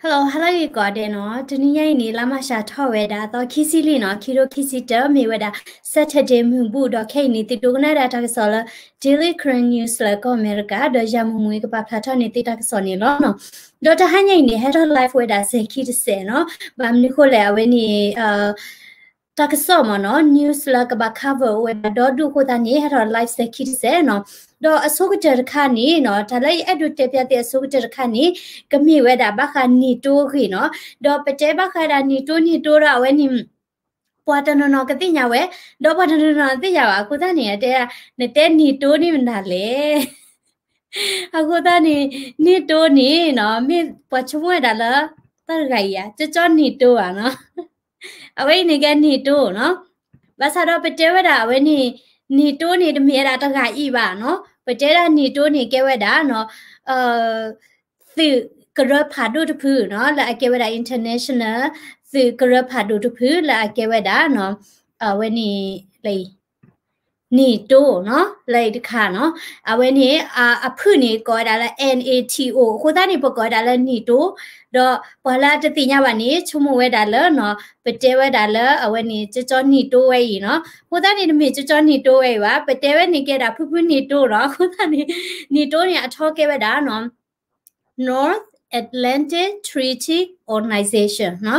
Hello, hello ဂ့ၤကိးဂၤဒဲးနီၤ, တနံၤညါအံၤန့ၣ် လါမၢ်ၡးထီၣ်ဝဲဒၣ် သီခံဆံလွံၢ်နီၤ, ခံထိခံဆံတၢ မ့ၢ်ဝဲဒၣ် Saturday မုၢ်ဘူၣ် ဒီးခဲအံၤန့ၣ် သုဒိကနၣ်ဒၣ်တၢ်ကစီၣ်လၢ Daily Karen News လၢကီၢ်အမဲရကၤ, ဒီးယၤမုၢ်မူကပာ်ဖျါထီၣ်န့ၢ်သုတၢ်ကစီၣ်န့ၣ်လီၤနီၤ. ဒီးတဟါညါအံၤန့ၣ် ဟဲထီၣ် live ဝဲဒၣ်စဲၤခံတစဲးနီၤ, ဘၣ်မနုၤဃိလဲၣ် အဝဲန့ၣ် တၢ်ကစီၣ်မ့ၢ်နီၤ news လၢကဘၣ် cover အိၣ်ဝဲဒၣ်ဒီဒူၣ်အဃိသတးန့ၣ် ဟဲထီၣ် live စဲၤခံတစဲးနီၤ. ဒီးအဆိကတၢၢ်တခါန့ၣ်နီၤ, တၢ်လၢယအဲၣ်ဒိးတဲဖျါသုအဆိကတၢၢ်တခါန့ၣ် ကမ့ၢ်ဝဲဒၣ်ဘၣ်ဃး NATO အဂ့ၢ်နီၤ. ဒီးပတဲဘၣ်ဃးဒၣ် NATO NATO ဒီးအဝဲန့ၣ် ပှၤတနီၤနီၤကသ့ၣ်ညါဝဲ, ဒီးပှၤတနီၤနီၤတသ့ၣ်ညါဘၣ်. အဃိသတးန့ၣ် တဲဒၣ် နတဲ NATO န့ၣ်မနုၤလဲၣ်. အဃိသတးန့ၣ် NATO န့ၣ်နီၤ မ့ၢ်ပှၤဆိကမိၣ်ဝဲဒၣ်လၢ တၢ်တဂၤအံၤဧါ, ကၠီကၠီ NATO ဧါနီၤ. အဝဲအံၤန့ၣ်ကဲ NATO နီၤ. ဘၣ်ဆၣ်ဒီးပတဲဝဲဒၣ်အဝဲန့ၣ် NATO န့ၣ်တမ့ၢ်ဝဲဒၣ်တဂၤအံၤဘၣ်နီၤ. ပတဲဒၣ် NATO န့ၣ်ကဲဝဲဒၣ်နီၤ သုးကရၢဖးဒိၣ်တဖုနီၤ, လၢအကဲဝဲဒၣ် international သုးကရၢဖးဒိၣ်တဖု လၢအကဲဝဲဒၣ်နီၤ အဝဲန့ၣ် NATO နီၤ, လၢအံၤတခါနီၤ. အဝဲန့ၣ် အဖုၣ်န့ၣ်ကိးဝဲဒၣ်လၢ NATO အဃိသတးန့ၣ် ပကိးဝဲဒၣ်လၢ NATO, ဒီးပှၤလၢအတသ့ၣ်ညါဘၣ်န့ၣ် ဆိကမိၣ်ဝဲဒၣ်လၢနီၤ ပတဲဝဲဒၣ်လၢအဝဲန့ၣ် ကၠီကၠီ NATO ဝဲအံၤနီၤ. အဃိသတးန့ၣ် တမ့ၢ်ကၠီကၠီ NATO ဝဲအံၤဘၣ်, ပတဲဝဲန့ၣ်ကဲဒၣ်ဖုဖု NATO နီၤ. အဃိသတးန့ၣ် NATO န့ၣ်အထီကဲဝဲဒၣ်နီၤ North Atlantic Treaty Organization နီၤ,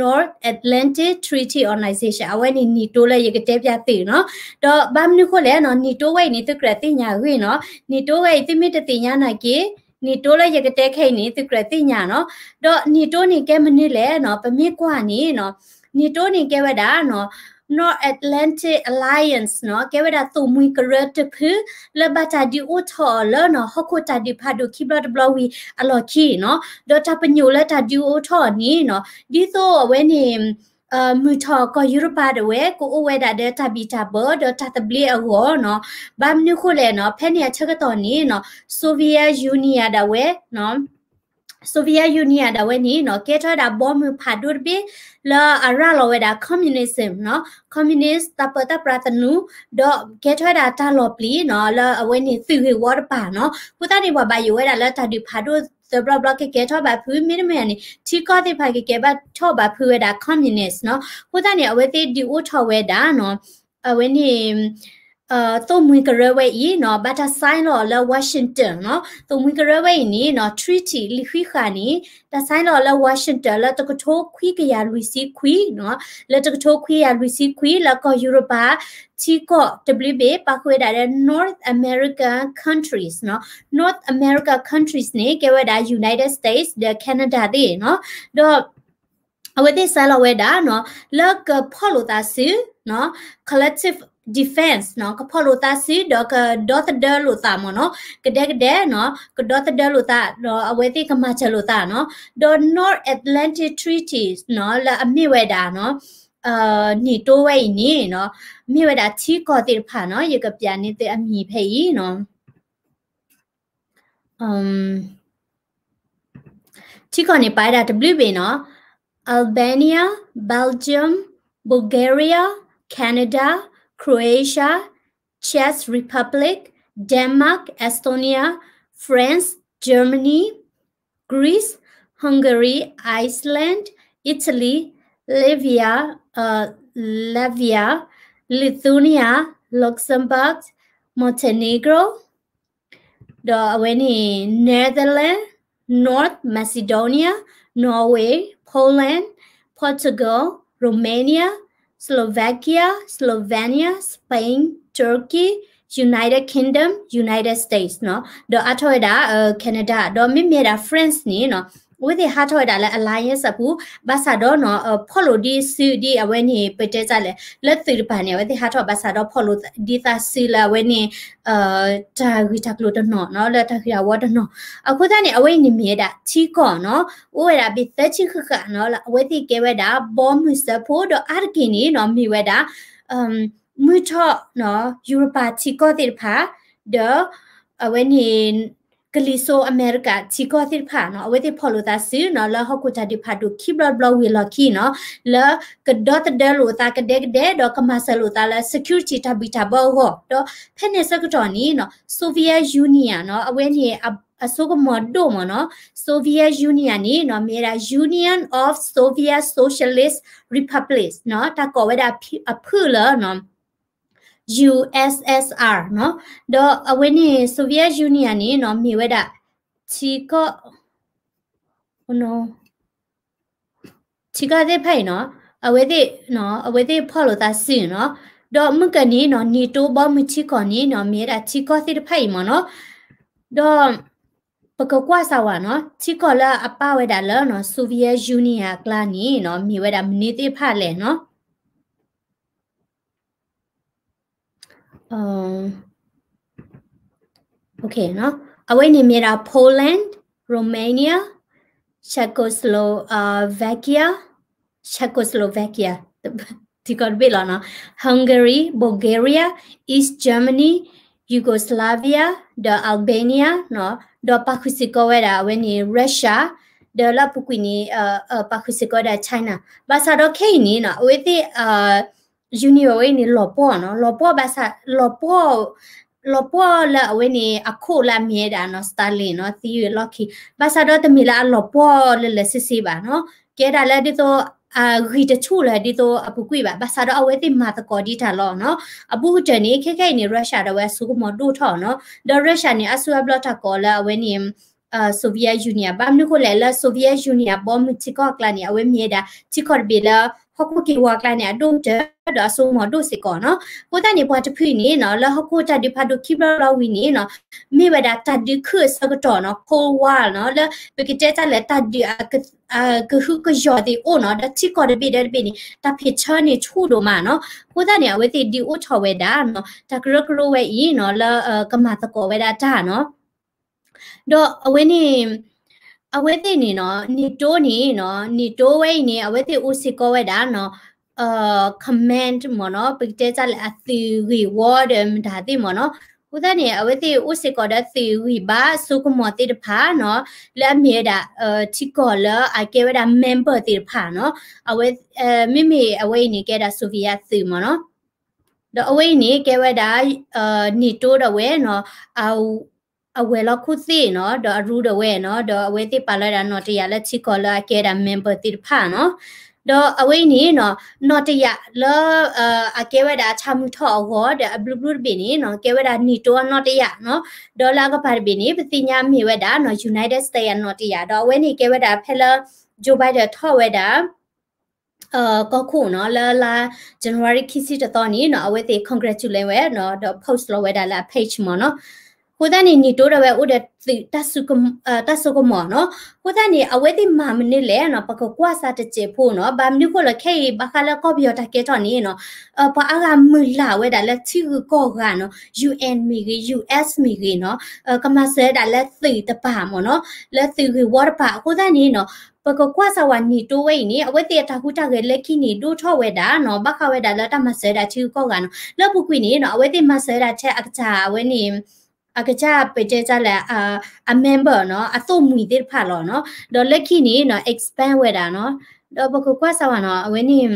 North Atlantic Treaty Organization အဝဲန့ၣ် NATO လၢယကတဲဖျါသုနီၤ. ဒီးဘၣ်မနုၤဃိလဲၣ်နီၤ NATO ဝဲအံၤန့ၣ် သုကြၢးသ့ၣ်ညါအဂ့ၢ်နီၤ, NATO ဝဲအံၤ သုမ့ၢ်တသ့ၣ်ညါနာ်က့ NATO လၢယကတဲခဲအံၤန့ၣ် သုကြၢးသ့ၣ်ညါနီၤ. ဒီး NATO န့ၣ်ကဲမနုၤလဲၣ်နီၤ, ပမ့ၢ်ကွၢ်န့ၣ်နီၤ NATO န့ၣ်ကဲဝဲဒၣ်နီၤ North Atlantic Alliance နီၤ, ကဲဝဲဒၣ်သိၣ်မှံကရၢတဖု လၢဘၣ်တၢ်ဒုးအိၣ်ထီၣ်အီၤလၢနီၤ ဟီၣ်ခိၣ်တၢ်ဒုးဖးဒိၣ်ခံဘျီတဘျီဝံၤအလီၢ်ခံနီၤ. ဒီးတၢ်ပညိၣ်လၢတၢ်ဒုးအိၣ်ထီၣ်အီၤန့ၣ်နီၤ ဒ်သိးအဝဲန့ၣ် မုၢ်ထီၣ်ကီၢ်ယူရပၤဒၣ်ဝဲ ကအိၣ်ဝဲဒၣ်ဒီးတၢ်ဘံၣ်တၢ်ဘၢဒီးတၢ်သဘျ့အဂီၢ်နီၤ. ဘၣ်မနုၤဃိလဲၣ်နီၤ ဖဲန့ၣ်အဆၢကတီၢ်န့ၣ်နီၤ Soviet Union ဒၣ်ဝဲ Soviet Union ဒၣ်ဝဲန့ၣ်နီၤ ကဲထီၣ်ဝဲဒၣ်ဘီမုၢ်ဖးဒိၣ်တဘ့ၣ် လၢအရၤလီၤဝဲဒၣ် communism နီၤ, communist တၢ်ပၢတၢ်ပြးသနူ, ဒီးကဲထီၣ်ဝဲဒၣ်တၢ်လီၤပျံၤနီၤ လၢအဝဲန့ၣ်သုးဂ့ၢ်ဝီတပၤနီၤ. အဃိသတးန့ၣ် ပှၤဘၣ်ယိၣ်ဝဲဒၣ်လၢတၢ်ဒုးဖးဒိၣ်သၢဘျီဘျီ ကကဲထီၣ်ဘၣ်ဖု မ့တမ့ၢ်န့ၣ် ထံကီၢ်သ့ၣ်တဖၣ်ကကဲဘၣ်ထီၣ်ဘၣ်ဖုဝဲဒၣ် communist နီၤ. အဃိသတးန့ၣ် အဝဲသ့ၣ်ဒုးအိၣ်ထီၣ်ဝဲဒၣ်နီၤ အဝဲန့ၣ် သိၣ်မှံကရၢဝဲအံၤနီၤ ဘၣ်တၢ် sign လီၤလၢ Washington နီၤ. သိၣ်မှံကရၢဝဲအံၤန့ၣ်နီၤ treaty လံာ်ဃံးဃာ်န့ၣ် တၢ် sign လီၤလၢ Washington လၢတကထိခွံကယၤလွံၢ်ဆံခွံနီၤ, လၢတကထိခွံကယၤလွံၢ်ဆံခွံ လၢကီၢ်ယူရပၤ ထံကီၢ်တဘျုးဘ့ၣ် ပာ်ဃုာ်ဝဲဒၣ်လၢ North American countries နီၤ. North America countries န့ၣ် ကဲဝဲဒၣ် United States ဒီး Canada သ့ၣ်နီၤ. ဒီး အဝဲသ့ၣ် sign လီၤဝဲဒၣ်နီၤ လၢကဖီၣ်လိာ်သးစုနီၤ collective defense နီၤ, ကဖီၣ်လိာ်သးစု ဒီးကဒီသဒၢလိာ်သးမ့ၢ်နီၤ, ကဒဲကဒဲနီၤ ကဒီသဒၢလိာ်သး ဒီးအဝဲသ့ၣ်ကမၤစၢၤလိာ်သးနီၤ. ဒီး North Atlantic Treaties နီၤ လၢအမ့ၢ်ဝဲဒၣ်နီၤ NATO ဝဲအံၤန့ၣ်နီၤ မ့ၢ်ဝဲဒၣ်ထံကီၢ်သ့ၣ်တဖၣ်နီၤ ယကပျးန့ၢ်သုအမံၤဖဲအံၤနီၤ. ထံကီၢ်န့ၣ် ပာ်ဝဲဒၣ်တဘျုးဘ့ၣ်နီၤ, Albania, Belgium, Bulgaria, Canada, Croatia, Czech Republic, Denmark, Estonia, France, Germany, Greece, Hungary, Iceland, Italy, Latvia, uh, Latvia, Lithuania, Luxembourg, Montenegro, ဒီးအဝဲန့ၣ် Netherlands, North Macedonia, Norway, Poland, Portugal, Romania, Slovakia, Slovenia, Spain, Turkey, United Kingdom, United States နီၤ, ဒီးအါထီၣ်ဝဲဒၣ် Canada, ဒီးမ့မ့ၢ်ဒၣ် France န့ၣ်နီၤ, အဝဲသ့ၣ်ဟးထီၣ်ဝဲဒၣ်လၢ alliance အပူၤ, ဘၣ်ဆၣ်ဒီးနီၤ ဖီၣ်လိာ်ဒ်စုဒ်အဝဲန့ၣ် ပတဲတၢ်လဲၣ် လၢသုးတပၤန့ၣ် အဝဲသ့ၣ်ဟးထီၣ်ဘၣ်ဆၣ်ဒီးဖီၣ်လိာ်ဒ်သးစုလၢအဝဲန့ၣ် တၢ်ဂ့ၢ်တၢ်ကျိၤတနီၤနီၤ လၢတၢ်ဂ့ၢ်တၢ်ဝီတနီၤ, အဃိသတးန့ၣ် အဝဲအံၤန့ၣ်မ့ၢ်ဝဲဒၣ်ထံကီၢ်နီၤ, အိၣ်ဝဲဒၣ်ဘ့ၣ်သၢဆံဃၣ်ဃၣ်နီၤ, အဝဲသ့ၣ်ကဲဝဲဒၣ် ဘီမုၢ်စၢဖှိၣ် ဒီးအါတက့ၢ်န့ၣ်နီၤ မ့ၢ်ဝဲဒၣ် မုၢ်ထီၣ် ယူရပၤထံကီၢ်သ့ၣ်တဖၣ်, ဒီး အဝဲန့ၣ် ကလံၤစိးအမဲရကၤထံကီၢ်သ့ၣ်တဖၣ်နီၤ, အဝဲသ့ၣ်ဖီၣ်လိာ်သးစုနီၤ လၢဟီၣ်ခိၣ်တၢ်ဒုးဖးဒိၣ်ခံဘျီတဘျီဝံၤအလီၢ်ခံနီၤ, လၢကဒီသဒၢလိာ်သးကဒဲကဒဲ ဒီးကမၤစၢၤလိာ်သးလၢ security တၢ်ဘံၣ်တၢ်ဘၢအဂီၢ်, ဒီးဖဲန့ၣ်ဆၢကတီၢ်န့ၣ်နီၤ Soviet Union နီၤ, အဝဲန့ၣ် အစိကမီၤဒိၣ်မ့ၢ်နီၤ, Soviet Union န့ၣ်နီၤ မ့ၢ်ဝဲဒၣ် Union of Soviet Socialist Republics နီၤ, တၢ်ကိးဝဲဒၣ်အဖုၣ်လၢ U S S R နီၤ, ဒီးအဝဲန့ၣ် Soviet Union န့ၣ်နီၤ မ့ၢ်ဝဲဒၣ် ထံကီၢ် ထံကီၢ်သ့ၣ်တဖၣ်အံၤနီၤ, အဝဲသ့ၣ် အဝဲသ့ၣ်ဖီၣ်လိာ်သးစုနီၤ, ဒီးမုၢ်ကၢၢ်န့ၣ်နီၤ NATO ဘီမုၢ်ထံကီၢ်န့ၣ်နီၤ မ့ၢ်ဝဲဒၣ်ထံကီၢ်သ့ၣ်တဖၣ်အံၤမ့ၢ်နီၤ, ဒီး ပကကွၢ်စၢ်ဝဲနီၤ ထံကီၢ်လၢအပာ်ဝဲဒၣ်လၢနီၤ Soviet Union အကျါန့ၣ်နီၤ မ့ၢ်ဝဲဒၣ်မနုၤသ့ၣ်တဖၣ်လဲၣ်နီၤ. အဝဲန့ၣ်မ့ၢ်ဒၣ် Poland, Romania, Czechoslovakia, Czechoslovakia ထံကီၢ်တဘ့ၣ်လီၤနီၤ, Hungary, Bulgaria, East Germany, Yugoslavia ဒီး Albania နီၤ, ဒီးပာ်ဃုာ်စ့ၢ်ကီးဝဲဒၣ်အဝဲန့ၣ် Russia ဒီးလၢအပူၤကွံာ်န့ၣ် ပာ်ဃုာ်စ့ၢ်ကီးဝဲဒၣ် China, ဘၣ်ဆၣ်ဒီးခဲအံၤန့ၣ်နီၤ အဝဲသ့ၣ် Union ဝဲအံၤန့ၣ် လီၤပှီၢ်နီၤ, လီၤပှီၢ်ဘၣ်ဆၣ် လီၤပှီၢ် လီၤပှီၢ်လၢအဝဲန့ၣ် အခိၣ်လၢအမ့ၢ်ဝဲဒၣ်နီၤ Stalin နီၤ သံဝဲလီၢ်ခံ, ဘၣ်ဆၣ်ဒီးတမ့ၢ်လၢအလီၤပှီၢ်လၢလၢဆ့ဆ့ဘၣ်နီၤ, ကဲဒၣ်လၢဒ်သိး အဂံၢ်တဆူၣ်လၢဒ်သိးအပူၤကွံာ်ဘၣ်, ဘၣ်ဆၣ်ဒီးအဝဲသ့ၣ်မၤသကိးဒံးတၢ်လီၤနီၤ, အဘူးကတၢၢ်န့ၣ် ခဲခဲအံၤန့ၣ် Russia ဒီးဝဲအစိကမီၤဒိၣ်ထီၣ်နီၤ, ဒီး Russia န့ၣ် အါစုအါဘျီတၢ်ကိးလၢအဝဲန့ၣ် Soviet Union ဘၣ်မနုၤဃိလဲၣ် လၢ Soviet Union ဘီမုၢ်ထံကီၢ်အကျါန့ၣ် အဝဲမ့ၢ်ဝဲဒၣ် ထံကီၢ်တဘ့ၣ်လၢ ဟီၣ်ခိၣ်က့ၤဝီအကျါန့ၣ် အဒိၣ်ကတၢၢ် ဒီးအစိကမီၤဒိၣ်စ့ၢ်ကီးနီၤ, အဃိသတးန့ၣ် ပှၤတဖုန့ၣ်နီၤ လၢဟီၣ်ခိၣ်တၢ်ဒုးဖးဒိၣ်ခံဘျီဘျီဝံၤန့ၣ်နီၤ မ့ၢ်ဝဲဒၣ်တၢ်ဒုးခုၣ်အဆၢကတီၢ်နီၤ Cold War နီၤ လၢပကတဲတၢ်လဲၣ် တၢ်ဒုး ကဟုကယီၤသ့ၣ်အိၣ်နီၤ, ဒီးထံကီၢ်တဘ့ၣ်ဒီးတဘ့ၣ်န့ၣ် တၢ်ဖံးဆၢန့ၣ်ဆူၣ်ဒိၣ်မးနီၤ, အဃိသတးန့ၣ် အဝဲသ့ၣ်ဒုးအိၣ်ထီၣ်ဝဲဒၣ်နီၤ တၢ်ကရၢကရိဝဲအံၤနီၤ လၢကမၤသကိးဝဲဒၣ်တၢ်နီၤ ဒီးအဝဲန့ၣ် အဝဲသ့ၣ်န့ၣ်နီၤ NATO န့ၣ်နီၤ NATO ဝဲအံၤန့ၣ် အဝဲသ့ၣ်အိၣ်စ့ၢ်ကီးဝဲဒၣ်နီၤ command မ့ၢ်နီၤ ပကတဲတၢ်လၢအသုးဂ့ၢ်ဝီဒီးမတၤသ့ၣ်မ့ၢ်နီၤ, အဃိသတးန့ၣ် အဝဲသ့ၣ်အိၣ်စ့ၢ်ကီးဒီးသုးဂံၢ်ဘါအစိကမီၤသ့ၣ်တဖၣ်နီၤ လၢအမ့ၢ်ဝဲဒၣ် ထံကီၢ်လၢအကဲဝဲဒၣ် member သ့ၣ်တဖၣ်နီၤ, အဝဲ မ့မ့ၢ်အဝဲအံၤန့ၣ် ကဲဒၣ် Soviet သုးမ့ၢ်နီၤ ဒီးအဝဲအံၤန့ၣ် ကဲဝဲဒၣ် NATO ဒီးဝဲနီၤ အဝဲၤလီၢ်ခိၣ်သ့ၣ်နီၤ ဒီးအရူဒီးဝဲနီၤ ဒီးအဝဲသ့ၣ်ပာ်လီၤဝဲဒၣ်နီၣ်တယာ်လၢထံကီၢ်လၢအကဲဒၣ် member သ့ၣ်တဖၣ်နီၤ, ဒီးအဝဲအံၤန့ၣ်နီၤ နီၣ်တယာ်လၢ အကဲဝဲဒၣ်အဆၣ်မုၢ်ထီၣ်အဂီၢ်ဒီးအဘျုးဘျုးတဘ့ၣ်န့ၣ်နီၤ ကဲဝဲဒၣ် NATO အနီၣ်တယာ်နီၤ, ဒီးလၢအကပၤတဘ့ၣ်န့ၣ် ပသ့ၣ်ညါမ့ၢ်ဝဲဒၣ်နီၤ United States အနီၣ်တယာ် ဒီးအဝဲန့ၣ်ကဲဝဲဒၣ်ဖဲလၢ Joe Biden ထီၣ်ဝဲဒၣ် ကီၢ်ခိၣ်နီၤ လၢလါ January ခံဆံတသီန့ၣ်နီၤ အဝဲသ့ၣ် congratulate ဝဲနီၤ ဒီး post လီၤဝဲဒၣ်လၢအ page မ့ၢ်နီၤ, အဃိသတးန့ၣ် NATO ဒီးဝဲအိၣ်ဒီးသုး တၢ်စိကမီၤနီၤ, အဃိသတးန့ၣ် အဝဲသ့ၣ်မၤမနုၤလဲၣ်နီၤ ပကကွၢ်စၢ်တစဲးဖိနီၤ, ဘၣ်မနုၤဃိလၢခဲအံၤ ဘၣ်ဃးလၢကီၢ်ပယီၤတၢ်ကဲထီၣ်န့ၣ်နီၤ ပှၤအါဂၤမုၢ်လၢ်ဝဲဒၣ်လၢထံဂုၤကီၢ်ဂၤနီၤ UN မ့ၢ်ဂ့ၤ US မ့ၢ်ဂ့ၤနီၤ ကမၤစၢၤဝဲဒၣ်လၢသုးတပၤမ့ၢ်နီၤ, လၢသုးဂ့ၢ်ဝီတပၤ အဃိသတးန့ၣ်နီၤ ပကကွၢ်စၢ်ဝဲ NATO ဝဲအံၤန့ၣ် အဝဲသ့ၣ်အတၢ်ဟူးတၢ်ဂဲၤလၢခံန့ၣ် ဒိၣ်ထီၣ်ဝဲဒၣ်နီၤ ဘၣ်ဃးဝဲဒၣ်လၢတၢ်မၤစၢၤဝဲဒၣ်ထံဂုၤကီၢ်ဂၤနီၤ, လၢအပူၤကွံာ်န့ၣ်နီၤ အဝဲသ့ၣ်မၤစၢၤဝဲဒၣ်ထဲအကစၢ်အဝဲန့ၣ် အကစၢ်ပတဲတၢ်လၢ အ member နီၤ အသိၣ်မှံၤသ့ၣ်တဖၣ်လီၤနီၤ, ဒီးလၢခံန့ၣ်နီၤ expand ဝဲဒၣ်နီၤ, ဒီးပကကွၢ်စၢ်ဝဲနီၤ အဝဲန့ၣ်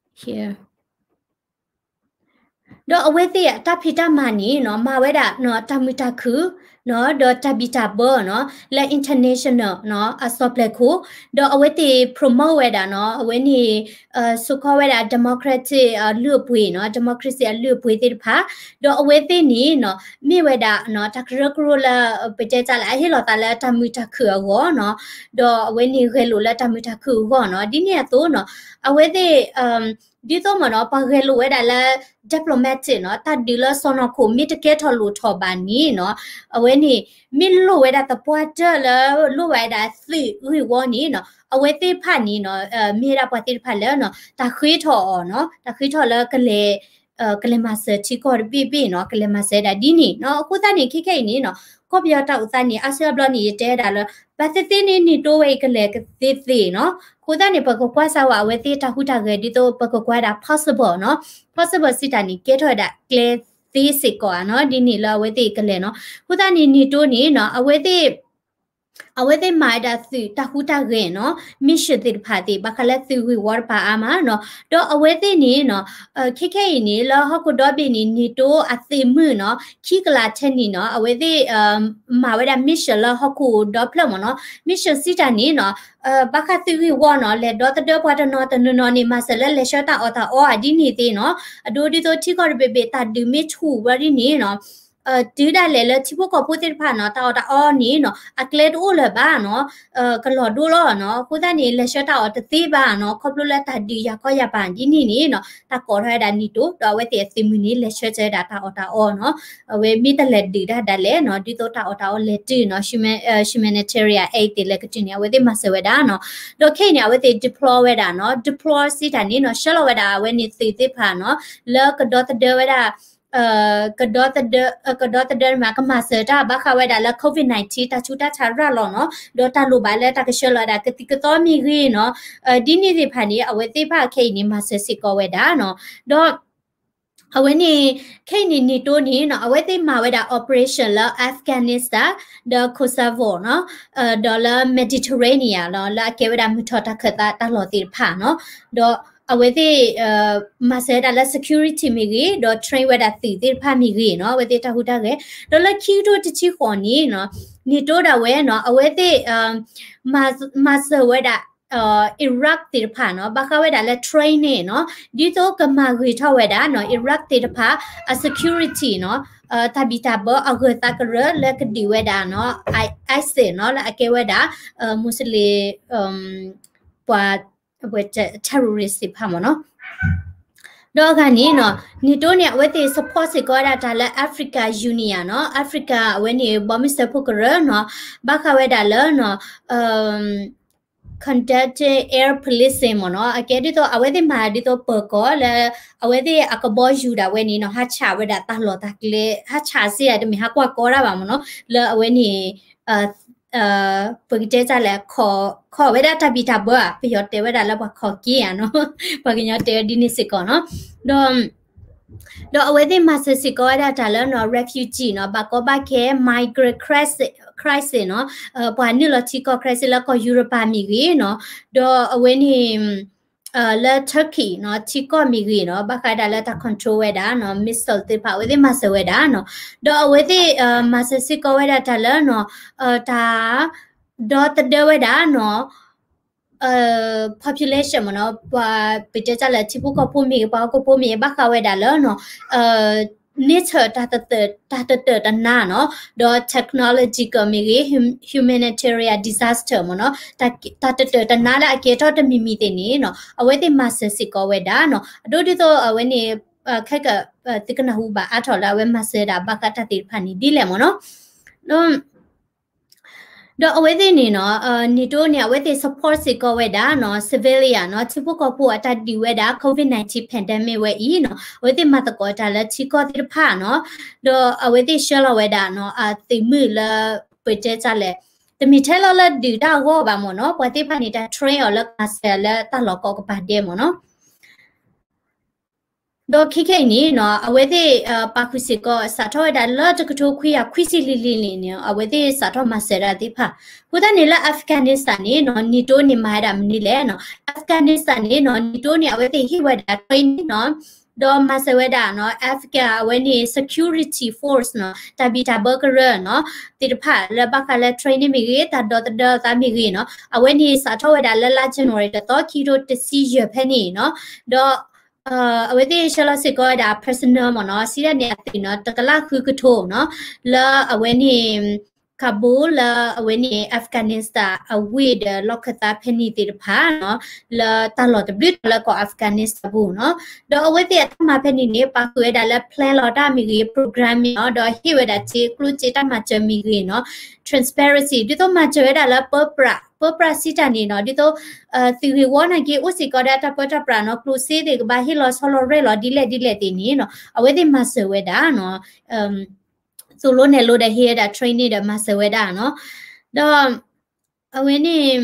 ဒီးအဝဲသ့ၣ်အတၢ်ဖံးတၢ်မၤန့ၣ်နီၤ မၤဝဲဒၣ်နီၤ တၢ်မုာ်တၢ်ခုၣ်နီၤ ဒီးတၢ်ဘံၣ်တၢ်ဘၢနီၤ လၢ international နီၤ အစီၤပျၢၤခိၣ်, ဒီးအဝဲသ့ၣ် promote ဝဲဒၣ်နီၤ အဝဲန့ၣ် စူးခီဝဲဒၣ် democratic အလုၢ်အပှ့ၤနီၤ democracy အလုၢ်အပှ့ၤသ့ၣ်တဖၣ်, ဒီးအဝဲသ့ၣ်န့ၣ်နီၤ မ့ၢ်ဝဲဒၣ်နီၤ တၢ်ကရၢကရိလၢ ပတဲတၢ်လၢအဟ့ၣ်လီၤသးလၢတၢ်မုာ်တၢ်ခုၣ်အဂီၢ်နီၤ, ဒီးအဝဲန့ၣ်ဂဲၤလိာ်လၢတၢ်မုာ်တၢ်ခုၣ်အဂီၢ်နီၤ ဒ်န့ၣ်အသိးနီၤ အဝဲသ့ၣ် ဒ်သိးမ့ၢ်နီၤ ပှၤဂဲၤလိာ်ဝဲဒၣ်လၢ diplomatic နီၤ တၢ်ဒုးလၢစီၢ်နီၤခိၣ် မ့ၢ်တကဲထီၣ်လိၣ်ထီၣ်ဘၣ်န့ၣ်နီၤ အဝဲန့ၣ် မ့ၢ်လိၣ်ဝဲဒၣ်သပှၢ်တၢၢ်လၢ လိၣ်ဝဲဒၣ်သုးဂ့ၢ်ဝီန့ၣ်နီၤ အဝဲသ့ၣ်တဖၣ်န့ၣ်နီၤ မ့ၢ်ဝဲဒၣ်ပှၤသ့ၣ်တဖၣ်လၢနီၤ တၢ်ဃ့ထီၣ်အီၤနီၤ တၢ်ဃ့ထီၣ်လၢကလဲၤ ကလဲၤမၤစၢၤထံကီၢ်တဘ့ၣ်ဘ့ၣ်နီၤ ကလဲၤမၤစၢၤဒၣ်ဒ်န့ၣ်နီၤ အဃိသတးန့ၣ် ခဲခဲအံၤန့ၣ်နီၤ ကီၢ်ပယီၤတၢ်အိၣ်သးန့ၣ် အါစုအါဘျီန့ၣ် ယတဲဒၣ်လၢ ဘၣ်သ့ၣ်သ့ၣ်န့ၣ် NATO ဝဲအံၤကလဲၤကသ့သ့နီၤ အဃိသတးန့ၣ် ပကကွၢ်စၢ်ဝဲအဝဲသ့ၣ်တၢ်ဟူးတၢ်ဂဲၤဒ်သိး ပကကွၢ်ဒၣ် possible နီၤ possible စံးတၢ်န့ၣ် ကဲထီၣ်ဝဲဒၣ်ကျဲသ့စ့ၢ်ကီးဧါနီၤ ဒ်န့ၣ်လၢအဝဲသ့ၣ်ကလဲၤနီၤ အဃိသတးန့ၣ် NATO န့ၣ်နီၤ အဝဲသ့ၣ် အဝဲသ့ၣ်မၤဝဲဒၣ်သုးတၢ်ဟူးတၢ်ဂဲၤနီၤ mission သ့ၣ်တဖၣ်သ့ၣ် ဘၣ်ဃးလၢသုးဂ့ၢ်ဝီတဖၣ်အါမးနီၤ. ဒီးအဝဲသ့ၣ်န့ၣ်နီၤ ခဲခဲအံၤန့ၣ် လၢဟီၣ်ခိၣ်ဒီဘ့ၣ်န့ၣ် NATO အသုးမုၢ်နီၤ ခံကလးထဲန့ၣ်နီၤ အဝဲသ့ၣ် မၤဝဲဒၣ် mission လၢဟီၣ်ခိၣ်ဒီဖျၢၣ်မ့ၢ်နီၤ mission စံးတၢ်န့ၣ်နီၤ ဘၣ်ဃးသုးဂ့ၢ်ဝီနီၤ လဲၤဒီသဒၢပှၤတနီၤတနီၤနီၤန့ၣ် မၤစၢၤလၢလဲၤဆှၢတၢ်အီၣ်တၢ်အီဒ်န့ၣ်သ့ၣ်နီၤ အဒိဒ်သိးထံကီၢ်တဘ့ၣ်ဘ့ၣ်တၢ်ဒုးမ့ၢ်ဆူၣ်ဝဲဒ်န့ၣ်နီၤ တုၤဒၣ်လဲာ်လၢထံဖိကီၢ်ဖိသ့ၣ်တဖၣ်နီၤ တၢ်အီၣ်တၢ်အီန့ၣ်နီၤ အကျဲတအိၣ်လၢၤဘၣ်နီၤ ကလီၤဒိလီၤနီၤ အဃိသတးန့ၣ် လဲၤဆှၢတၢ်အီၣ်တသ့ဘၣ်နီၤ ခီဖျိလၢတၢ်ဒုးယၤခီယၤပၤဒ်န့ၣ်န့ၣ်နီၤ တၢ်ကိးထီၣ်ဝဲဒၣ် NATO ဒီးအဝဲသ့ၣ်အသုးမုၢ်န့ၣ် လဲၤဆှၢစၢၤဝဲဒၣ်တၢ်အီၣ်တၢ်အီနီၤ အဝဲမ့ၢ်တလဲၤဒုးတၢ်ဒၣ်လဲာ်နီၤ ဒ်သိးတၢ်အီၣ်တၢ်အီလဲၤတုၤနီၤ humanitarian aid သ့ၣ်လဲၤကတုၤန့ၣ် အဝဲသ့ၣ်မၤစၢၤဝဲဒၣ်နီၤ ဒီးခဲအံၤန့ၣ် အဝဲသ့ၣ် deploy ဝဲဒၣ်နီၤ deploy စံးတၢ်န့ၣ်နီၤ ဆှၢလီၤဝဲဒၣ်အဝဲန့ၣ်သုးသ့ၣ်တဖၣ်နီၤ လၢကဒီသဒၢဝဲဒၣ် ကဒီသဒၢ ကဒီသဒၢမး ကမၤစၢၤတၢ်ဘၣ်ဃးဝဲဒၣ်လၢ COVID nineteen တၢ်ဆူးတၢ်ဆါရၤလီၤနီၤ ဒီးတၢ်လိၣ်ဘၣ်လၢတၢ်ကဆှၢလီၤဝဲဒၣ်ကသံၣ်ကသီမ့ၢ်ဂ့ၤနီၤ ဒ်န့ၣ်သ့ၣ်တဖၣ်န့ၣ် အဝဲသ့ၣ်တဖၣ်ခဲအံၤန့ၣ် မၤစၢၤစ့ၢ်ကီးဝဲဒၣ်နီၤ ဒီး အဝဲန့ၣ် ခဲအံၤန့ၣ် NATO န့ၣ်နီၤ အဝဲသ့ၣ်မၤဝဲဒၣ် operation လၢ Afghanistan ဒီး Kosovo နီၤ ဒီးလၢ Mediterranean လီၤ လၢအကဲဝဲဒၣ်မုၢ်ထီၣ်တၢ်ခၢၣ်သးတၢ်လီၢ်သ့ၣ်တဖၣ်နီၤ ဒီးအဝဲသ့ၣ် မၤစၢၤဝဲဒၣ်လၢ security မ့ၢ်ဂ့ၤ ဒီး train ဝဲဒၣ်သုးသ့ၣ်တဖၣ်မ့ၢ်ဂ့ၤနီၤ အဝဲသ့ၣ်တၢ်ဟူးတၢ်ဂဲၤ ဒီးလၢခံကထိတဆံဃိးန့ၣ်နီၤ NATO ဒၣ်ဝဲနီၤ အဝဲသ့ၣ် မၤစၢၤဝဲဒၣ် Iraq သ့ၣ်တဖၣ်နီၤ ဘၣ်ဃးဝဲဒၣ်လၢ training နီၤ ဒ်သိးကမၤဂ့ၤထီၣ်ဝဲဒၣ်နီၤ Iraq သ့ၣ်တဖၣ် အ security နီၤ တၢ်ဘံၣ်တၢ်ဘၢအဂၢၢ်သးကရၢလၢကဒုးဝဲဒၣ်နီၤ ISIS နီၤ လၢအကဲဝဲဒၣ် Muslim ပှၤ terrorist သ့ၣ်တဖၣ်မ့ၢ်နီၤ ဒီးအဂၤန့ၣ်နီၤ NATO န့ၣ် အဝဲသ့ၣ် support စ့ၢ်ကီးဝဲဒၣ်တၢ်လၢ Africa Union နီၤ Africa အဝဲန့ၣ် ဘီမုၢ်စၢဖှိၣ်ကရၢနီၤ ဘၣ်ဃးဝဲဒၣ်လၢနီၤ conducting air policing မ့ၢ်နီၤ အကဲဒ်သိး အဝဲသ့ၣ်မၤဒ်သိးပၢၤကီၢ်လၢ အဝဲသ့ၣ်အကဘီယူၤဒၣ်ဝဲန့ၣ်နီၤ ဟးဆှးဝဲဒၣ်တၢ်လီၢ်တၢ်ကျဲ ဟးဆှးစ့ၢ်တမ့ၢ်ဟးကွၢ်ကီတၢ်ဘၣ်မ့ၢ်နီၤ လၢအဝဲန့ၣ် ပကတဲတၢ်လဲၣ် ခီၣ်ဝဲဒၣ်တၢ်ဘံၣ်တၢ်ဘၢဧါ ပယီၤတဲဝဲဒၣ်လၢပှၤခီၣ်က့ဧါနီၤ ပှၤကညီတဲဝဲဒ်န့ၣ်စ့ၢ်ကီးနီၤ ဒီး ဒီးအဝဲသ့ၣ်မၤစၢၤစ့ၢ်ကီးဝဲဒၣ်တၢ်လၢနီၤ refugee နီၤ ဘၣ်ကီဘၣ်ခဲ migrant crisis နီၤ ပှၤနုာ်လီၤထံကီၢ် crisis လၢကီၢ်ယူရပၤမ့ၢ်ဂ့ၤနီၤ ဒီးအဝဲန့ၣ် လၢ Turkey နီၤ ထံကီၢ်မ့ၢ်ဂ့ၤနီၤ ဘၣ်ဃးဒၣ်လၢတၢ် control ဝဲဒၣ်နီၤ missile သ့ၣ်တဖၣ် အဝဲသ့ၣ်မၤစၢၤဝဲဒၣ်နီၤ ဒီးအဝဲသ့ၣ် မၤစၢၤစ့ၢ်ကီးဝဲဒၣ်တၢ်လၢနီၤ တၢ် ဒီသဒၢဝဲဒၣ်နီၤ population မ့ၢ်နီၤ ပှၤပတဲတၢ်လၢထံဖိကီၢ်ဖိမ့ၢ်ဂ့ၤ ပှၤဟီၣ်ခိၣ်ဖိမ့ၢ်ဂ့ၤ ဘၣ်ဃးဝဲဒၣ်လၢနီၤ nature တၢ်တတၢၢ်တနါနီၤ ဒီး technological မ့ၢ်ဂ့ၤ humanitarian disaster မ့ၢ်နီၤ တၢ်တတၢၢ်တနါလၢအကဲထီၣ်တမံၤမံၤသ့ၣ်န့ၣ်နီၤ အဝဲသ့ၣ်မၤစၢၤစ့ၢ်ကီးဝဲဒၣ်နီၤ အဒိဒ်သိးအဝဲန့ၣ် ခဲက သုကနၢ်ဟူဘၣ်အါထီၣ်လၢအဝဲမၤစၢၤဒၣ်ဘၣ်ဃးတၢ်သ့ၣ်တဖၣ်န့ၣ်ဒ်လဲၣ်မ့ၢ်နီၤ ဒီးအဝဲသ့ၣ်န့ၣ်နီၤ NATO န့ၣ် အဝဲသ့ၣ် support စ့ၢ်ကီးဝဲဒၣ်နီၤ civilian နီၤ ထံဖိကီၢ်ဖိအတၢ်ဒုးဝဲဒၣ် COVID nineteen pandemic ဝဲအံၤနီၤ အဝဲသ့ၣ်မၤသကိးတၢ်လၢထံကီၢ်သ့ၣ်တဖၣ်နီၤ ဒီးအဝဲသ့ၣ်ဆှၢလီၤဝဲဒၣ်နီၤ အသုးမုၢ်လၢ ပတဲတၢ်လဲၣ် တမ့ၢ်ထဲလီၤလၢဒုးတၢ်အဂီၢ်ဘၣ်မ့ၢ်နီၤ ပှၤသ့ၣ်တဖၣ်န့ၣ် တၢ် train အီၤလၢကမၤစၢၤလၢတၢ်လီၢ်ကိးကပၤဒဲးမ့ၢ်နီၤ ဒီးခဲခဲအံၤန့ၣ်နီၤ အဝဲသ့ၣ် ပာ်ဃုာ်စ့ၢ်ကီး စးထီၣ်ဝဲဒၣ်လၢတကထိခွံကယၤခွံဆံလွံၢ်လံန့ၣ် အဝဲသ့ၣ်စးထီၣ်မၤစၢၤဒၣ်သ့ၣ်တဖၣ် အဃိသတးန့ၣ်လၢ Afghanistan န့ၣ်နီၤ NATO န့ၣ်မၤဝဲဒၣ်မနုၤလဲၣ်နီၤ Afghanistan န့ၣ်နီၤ NATO န့ၣ် အဝဲသ့ၣ်ဟ့ၣ်ဝဲဒၣ် training နီၤ ဒီးမၤစၢၤဝဲဒၣ်နီၤ Afghan အဝဲန့ၣ် security force နီၤ တၢ်ဘံၣ်တၢ်ဘၢကရၢနီၤ သ့ၣ်တဖၣ်လၢဘၣ်ဃးလၢ training မ့ၢ်ဂ့ၤ တၢ်ဒီသဒၢသးမ့ၢ်ဂ့ၤနီၤ အဝဲန့ၣ်စးထီၣ်ဝဲဒၣ်လၢလါ January တသီ ခံကထိတဆံယဲၢ်ဖဲန့ၣ်နီၤ ဒီး အဝဲသ့ၣ်ဆှၢလီၤစ့ၢ်ကီးဝဲဒၣ် personnel မ့ၢ်နီၤ စံးဒၣ်န့ၣ်အသုးနီၤ တကလးဃုကထိနီၤ လၢအဝဲန့ၣ် Kabul လၢအဝဲန့ၣ် Afghanistan အဝ့ၢ်ဒီးလီၢ်ခၢၣ်သးဖဲန့ၣ်သ့ၣ်တဖၣ်နီၤ လၢတၢ်လီၢ်တဘျုးတီၤလၢကီၢ် Afghanistan ပူၤနီၤ ဒီးအဝဲသ့ၣ်အတၢ်မၤဖဲန့ၣ်န့ၣ် ပာ်ဃုာ်ဝဲဒၣ်လၢ plan လီၤတၢ်မ့ၢ်ဂ့ၤ program မ့ၢ်နီၤ ဒီးဟ့ၣ်ဝဲဒၣ်စ့ကျိၣ်စ့တၢ်မၤစၢၤမ့ၢ်ဂ့ၤနီၤ transparency ဒ်သိးမၤစၢၤဝဲဒၣ်လၢပၢပြး ပၢပြးစံးတၢ်န့ၣ်နီၤ ဒ်သိး သုးဂ့ၢ်ဝီနာ်က့ အိၣ်စ့ၢ်ကီးဒၣ်တၢ်ပၢတၢ်ပြးနီၤ ကျိၣ်စ့သ့ၣ်ကဘၣ်ဟ့ၣ်လီၤဆီလီၤရဲၣ်လီၤဒ်လဲၣ်ဒ်လဲၣ်သ့ၣ်န့ၣ်နီၤ အဝဲသ့ၣ်မၤစၢၤဝဲဒၣ်နီၤ သိၣ်လိနဲၣ်လိဒီးဟ့ၣ်ဝဲဒၣ် training ဒီးမၤစၢၤဝဲဒၣ်နီၤ ဒီး အဝဲန့ၣ်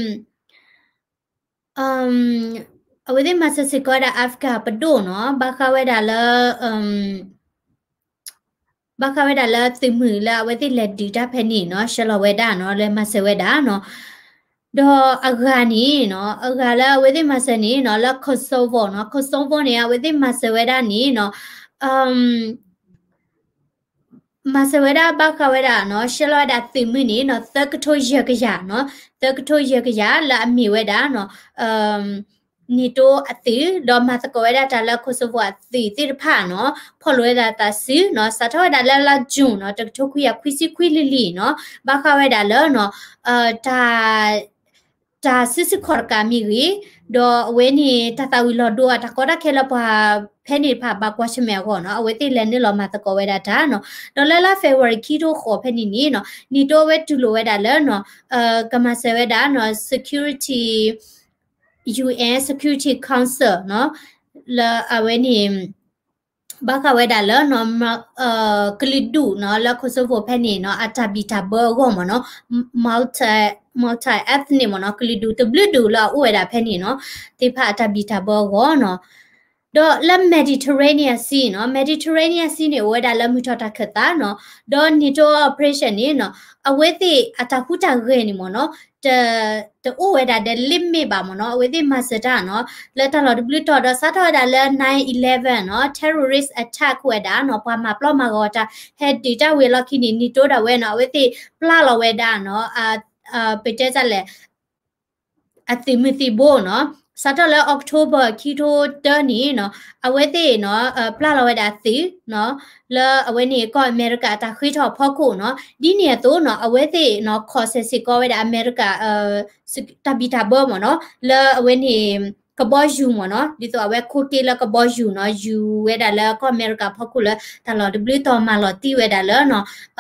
အဝဲသ့ၣ်မၤစၢၤစ့ၢ်ကီးဝဲဒၣ် Afghan ပဒိၣ်နီၤ ဘၣ်ဃးဝဲဒၣ်လၢ ဘၣ်ဃးဝဲဒၣ်လၢသုးမုၢ်လၢအဝဲသ့ၣ်လဲၤဒုးတၢ်ဖဲန့ၣ်နီၤ ဆှၢလီၤဝဲဒၣ်နီၤ လဲၤမၤစၢၤဝဲဒၣ်နီၤ. ဒီးအဂၤန့ၣ်နီၤ အဂၤလၢအဝဲသ့ၣ်မၤစၢၤန့ၣ်နီၤ လၢ Kosovo နီၤ Kosovo န့ၣ် အဝဲသ့ၣ်မၤစၢၤဝဲဒၣ်န့ၣ်နီၤ မၤစၢၤဝဲဒၣ်ဘၣ်ဃးဝဲဒၣ်နီၤ ဆှၢလီၤဝဲဒၣ်သုးမုၢ်န့ၣ်နီၤ သၢကထိယဲၢ်ကယၤနီၤ သၢကထိယဲၢ်ကယၤလၢအမ့ၢ်ဝဲဒၣ်နီၤ NATO အသုး ဒီးမၤသကိးဝဲဒၣ်တၢ်လၢ Kosovo အသုးသ့ၣ်တဖၣ်နီၤ ဖီၣ်လိာ်ဝဲဒၣ်သးစုနီၤ စးထီၣ်ဝဲဒၣ်လၢလါ June နီၤ တကထိခွံကယၤခွံဆံခွံလံၤလံၤနီၤ ဘၣ်ဃးဝဲဒၣ်လၢနီၤ တၢ် တၢ်စုဆူၣ်ခီၣ်တကးမ့ၢ်ဂ့ၤ, ဒီးအဝဲန့ၣ် တၢ်သၣ်ဝံၤလီၤဒိအတၢ်ကီတၢ်ခဲလၢပှၤဖဲန့ၣ်တဖၣ်ဘၣ်ကွၢ်ဆၢၣ်မဲာ်အဂီၢ်နီၤ အဝဲသ့ၣ်လဲၤနုာ်လီၤမၤသကိးဝဲဒၣ်တၢ်နီၤ. ဒီးလၢလါ February ခံထိဃိးဖဲန့ၣ်န့ၣ်နီၤ NATO အဝဲတူၢ်လိာ်ဝဲဒၣ်လၢနီၤ ကမၤစၢၤဝဲဒၣ်နီၤ security UN Security Council နီၤ လၢအဝဲန့ၣ် ဘၣ်ဃးဝဲဒၣ်လၢနီၤ ကလုာ်ဒူၣ်နီၤ လၢ Kosovo ဖဲန့ၣ်နီၤ အတၢ်ဘံၣ်တၢ်ဘၢအဂီၢ်မ့ၢ်နီၤ multi multi ethnic မ့ၢ်နီၤ ကလုာ်ဒူၣ်တဘျုးဒူၣ်လၢအအိၣ်ဝဲဒၣ်ဖဲန့ၣ်နီၤ သ့ၣ်တဖၣ်အတၢ်ဘံၣ်တၢ်ဘၢအဂီၢ်နီၤ. ဒီးလၢ Mediterranean Sea နီၤ Mediterranean Sea န့ၣ် အိၣ်ဝဲဒၣ်လၢမုၢ်ထီၣ်တၢ်ခၢၣ်သးနီၤ ဒီး NATO operation န့ၣ်နီၤ အဝဲသ့ၣ်အတၢ်ဟူးတၢ်ဂဲၤန့ၣ်မ့ၢ်နီၤ တ တအိၣ်ဝဲဒၣ်ဒီး limit ဘၣ်မ့ၢ်နီၤ အဝဲသ့ၣ်မၤစၢၤတၢ်နီၤ လၢတၢ်လီၢ်တဘျုးတီၤဒီးစးထီၣ်ဝဲဒၣ်လၢ nine eleven နီၤ terrorist attack ဝဲဒၣ်နီၤ ပှၤမၤပျီမၤဂီၤတၢ် ဟဲဒုးတၢ်ဝံၤအလီၢ်ခံန့ၣ် NATO ဒၣ်ဝဲနီၤ အဝဲသ့ၣ်ပျၢ်လီၤဝဲဒၣ်နီၤ ပတဲတၢ်လဲၣ် အသုးမုၢ်သံၣ်ဘိနီၤ စးထီၣ်လၢ October ခံထိတၢန့ၣ်နီၤ အဝဲသ့ၣ်နီၤ ပျၢ်လီၤဝဲဒၣ်အသုးနီၤ လၢအဝဲန့ၣ်ကီၢ်အမဲရကၤအတၢ်ဃ့ထီၣ်အဖီခိၣ်နီၤ ဒ်န့ၣ်အသိးနီၤ အဝဲသ့ၣ်နီၤ ခီၣ်ဆဲးစ့ၢ်ကီးဝဲဒၣ် အမဲရကၤ တၢ်ဘံၣ်တၢ်ဘၢမ့ၢ်နီၤ လၢအဝဲန့ၣ် ကဘီယူၤမ့ၢ်နီၤ ဒ်သိးအဝဲခိးက့လၢကဘီယူၤနီၤ ယူၤဝဲဒၣ်လၢကီၢ်အမဲရကၤဖီခိၣ်လၢ တၢ်လီၢ်တဘျုးတီၤမၤလီၤတံၢ်ဝဲဒၣ်လၢနီၤ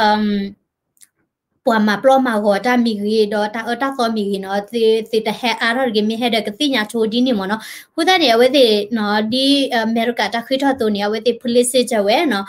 ပှၤမၤပျီမၤဂီၤတၢ်မ့ၢ်ဂ့ၤ ဒီးတၢ်အၢတၢ်သီမ့ၢ်ဂ့ၤနီၤ သုတဟဲအါထီၣ်တဂ့ၤ မ့ၢ်ဟဲဒီးကသ့ၣ်ညါဆိဒ်န့ၣ်မ့ၢ်နီၤ အဃိသတးန့ၣ် အဝဲသ့ၣ်နီၤ ဒ်အမဲရကၤတၢ်ဃ့ထီၣ်အသိးန့ၣ် အဝဲသ့ၣ် policy ဝဲနီၤ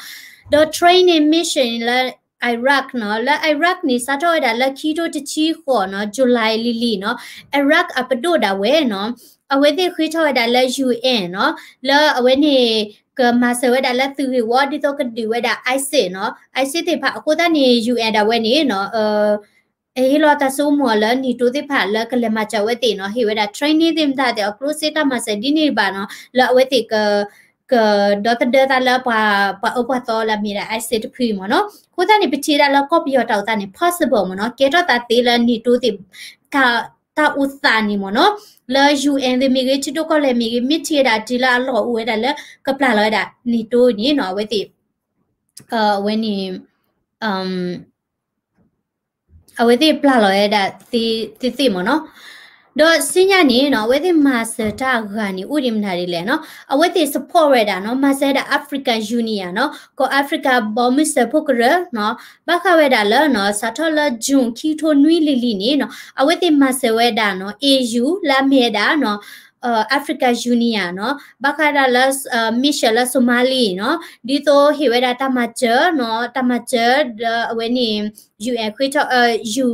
ဒီး training mission လၢ Iraq နီၤ လၢ Iraq န့ၣ် စးထီၣ်ဝဲဒၣ်လၢခံထိတဆံဃိးနီၤ July လံၤလံၤနီၤ Iraq အပဒိၣ်ဒၣ်ဝဲနီၤ အဝဲသ့ၣ်ဃ့ထီၣ်ဝဲဒၣ်လၢ UN နီၤ လၢအဝဲန့ၣ် ကမၤစၢၤဝဲဒၣ်လၢသုးဂ့ၢ်ဝီ ဒ်သိးကဒုးဝဲဒၣ် ISIS နီၤ ISIS သ့ၣ်တဖၣ် အဃိသတးန့ၣ် UN ဒၣ်ဝဲန့ၣ်နီၤ ဟ့ၣ်လီၤတၢ်စိကမီၤလၢ NATO သ့ၣ်တဖၣ်လၢကလဲၤမၤစၢၤအဝဲသ့ၣ်နီၤ ဟ့ၣ်ဝဲဒၣ် training သ့ၣ်မတၤသ့ၣ် အကျိၣ်စ့တၢ်မၤစၢၤဒ်န့ၣ်ဘၣ်နီၤ လၢအဝဲသ့ၣ်က ကဒီသဒၢသးလၢပှၤ ပှၤအၢပှၤသီလၢအမ့ၢ်ဒၣ် ISIS တဖုမ့ၢ်နီၤ အဃိသတးန့ၣ် ပထံၣ်ဝဲဒၣ်လၢကီၢ်ပယီၤတၢ်အိၣ်သးန့ၣ် possible မ့ၢ်နီၤ ကဲထီၣ်သးသ့လၢ NATO သ့ၣ် တၢ်အိၣ်သးန့ၣ်မ့ၢ်နီၤ လၢ UN သ့ၣ်မ့ၢ်ဂ့ၤ ထံဒိၣ်ကီၢ်လဲၢ်မ့ၢ်ဂ့ၤ မ့ၢ်ထံၣ်ဝဲဒၣ်တုၤလၢအလီၢ်အိၣ်ဝဲဒၣ်လၢ ကပျၢ်လီၤဝဲဒၣ် NATO န့ၣ်နီၤ အဝဲသ့ၣ် အဝဲန့ၣ် အဝဲသ့ၣ်ပျၢ်လီၤဝဲဒၣ်သ့သ့ၣ်မ့ၢ်နီၤ ဒီးဆူညါန့ၣ်နီၤ အဝဲသ့ၣ်မၤစၢၤတၢ်အဂၤန့ၣ် အိၣ်ဒံးမနုၤဒ်လဲၣ်နီၤ အဝဲသ့ၣ် support ဝဲဒၣ်နီၤ မၤစၢၤဝဲဒၣ် African Union နီၤ ကီၢ် Africa ဘီမုၢ်စၢဖှိၣ်ကရၢနီၤ ဘၣ်ဃးဝဲဒၣ်လၢနီၤ စးထီၣ်လၢ June ခံကထိနွံလံၤလံၤန့ၣ်နီၤ အဝဲသ့ၣ်မၤစၢၤဝဲဒၣ်နီၤ AU လၢအမ့ၢ်ဝဲဒၣ်နီၤ Africa Union နီၤ ဘၣ်ဃးဒၣ်လၢ mission လၢ Somali နီၤ ဒ်သိးဟ့ၣ်ဝဲဒၣ်တၢ်မၤစၢၤနီၤ တၢ်မၤစၢၤဒီးအဝဲန့ၣ် UN ဃ့ထီၣ် ယူ